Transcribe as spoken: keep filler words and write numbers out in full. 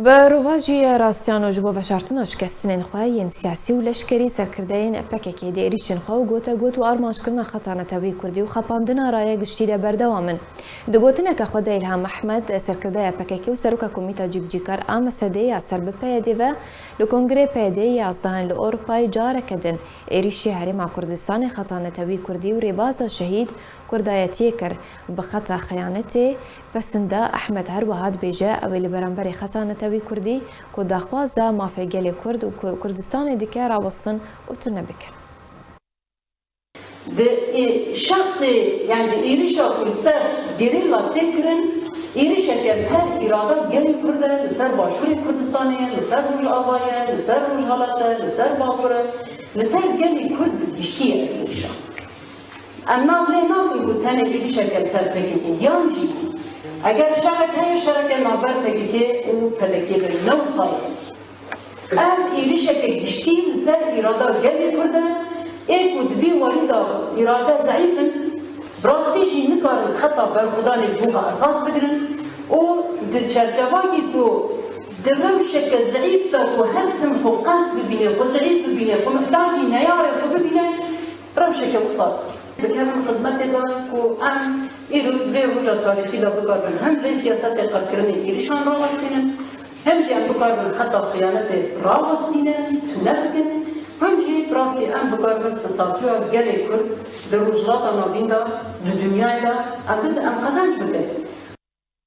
Bi rovajî rastiyan û ji bo veşartina şikestinên xwe yên siyasî û leşkerî, serkirdeyên P K K di êrîşên xwe û gotegot û armancekirina xeta netewî kurdî û xapandina raya giştî de berdewam in. Di gotineke xwe de Îlham Ehmed, serkirdeya P K K û seroka Komîta Cîbicîkar a M S D'ê ya ser bi P Y D'ê ve li Kongrê P Y D'ê yazdehên li Ewropayê careke din êrîşî Herêma Kurdistanê, xeta netewî kurdî û rêbaza şehîd kurdayetiyê kir. Bi xeta xiyanetê pesin da. Ehmed her wiha dibêje, ew ê li beramberî xeta netewî kurdî ku daxwaza mafê gelê kurd û ku Kurdistanê dike rawestin û tune bikin. Di, e, şexsê, yani di êrişa ku li ser gerîla tê kirin, êrişeke li ser îrada gelê kurd e, li ser Başûrê Kurdistanê ye, li ser Rojava ye, li ser Rojhilat e, li ser Bakur e, li ser gelê kurd bi giştî ye êrişa. Em nav lê nakin ku tenê êrişeke li ser P K K, yan jî eger şerek heye, şereke navber P K K û P D K be, ne wisa ye. Ev êrişeke giştî li ser îrada gelê kurd e, ê ku di vî warî de îrade zeîf in, bi rastî jî nikarin xeta berxwedanê ji bo xwe esas bigirin û di çerçevakî ku di rewşeke zeîf de ku her tim xwe qels bibîne, xwe zeîf bibîne, xwe mihtacî neyarê xwe bibîne, rewşeke wisa dikevin xizmetê de ku em îro vê roja tarîxî de bikaribin hem vê siyasetê qirkirinê êrişan rawestînin, hem jî em bikaribin xeta xiyanetê rawestînin, tune bikin, hem jî bi rastî em bikaribin statûya gelê kurd di Rojhilata Navîn de, di dinyayê de em bidin, em qezenc bikin.